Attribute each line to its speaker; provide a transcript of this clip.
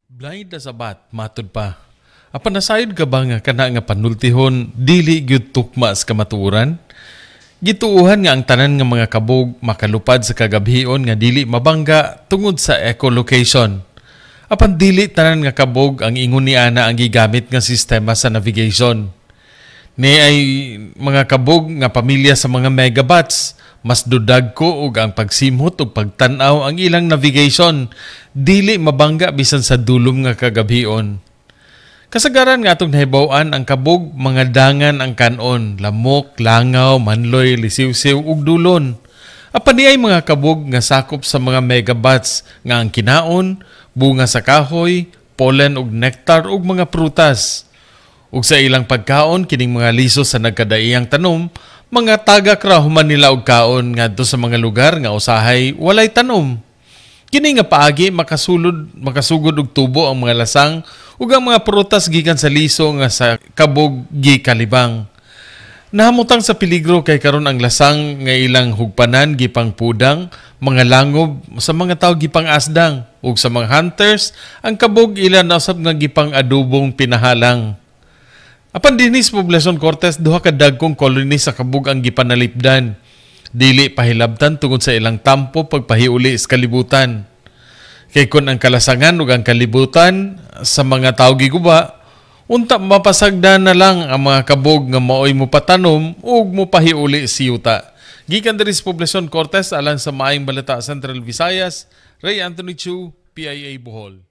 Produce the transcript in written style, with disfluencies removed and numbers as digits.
Speaker 1: Blind as a bat, matud pa. Apan nasayod ka ba nga kana nga panultihon dili gyud tukma sa kamatuoran? Gituuhan nga ang tanan nga mga kabog makalupad sa kagabhion nga dili mabangga tungod sa echolocation. Apan dili tanan nga kabog ang ingon ni ana ang gigamit nga sistema sa navigation. Ni ay mga kabog nga pamilya sa mga megabats, mas dudag ko og ang pagsimhot ug pagtan-aw ang ilang navigation, dili mabangga bisan sa dulom nga kagabhion. Kasagaran nga atong nahibaw-an, ang kabog mga dangan ang kanon, lamok, langaw, manloy, lisiwsiw ug dulon. Apan ni ay mga kabog nga sakop sa mga megabats nga ang kinaon, bunga sa kahoy, pollen ug nectar ug mga prutas. Ug sa ilang pagkaon kining mga liso sa nagkadaiyang tanom, mga tagak ra human nila og kaon ngadto sa mga lugar nga usahay walay tanom. Kini nga paagi makasulod makasugod og tubo ang mga lasang ug ang mga prutas gikan sa liso nga sa kabog gikalibang. Nahamutang sa peligro kay karon ang lasang nga ilang hugpanan gipangpudang, mga langob sa mga tawo gipang asdang, ug sa mga hunters ang kabog ila na usab nga gipang adobong pinahalang. Apan dinhi sa poblasyon Cortes, duha ka dagkong colony sa kabog ang gipanalipdan. Dili pahilabtan tungod sa ilang tampo pagpahiuli sa kalibutan. Kay kun ang kalasangan ug ang kalibutan sa mga tawo giguba, unta mapasagdan na lang ang mga kabog nga maoy mopatanom ug mopahiuli sa yuta. Gikan diri sa poblasyon Cortes, alang sa Maayong Balita Central Visayas, Ray Anthony Chu, PIA Bohol.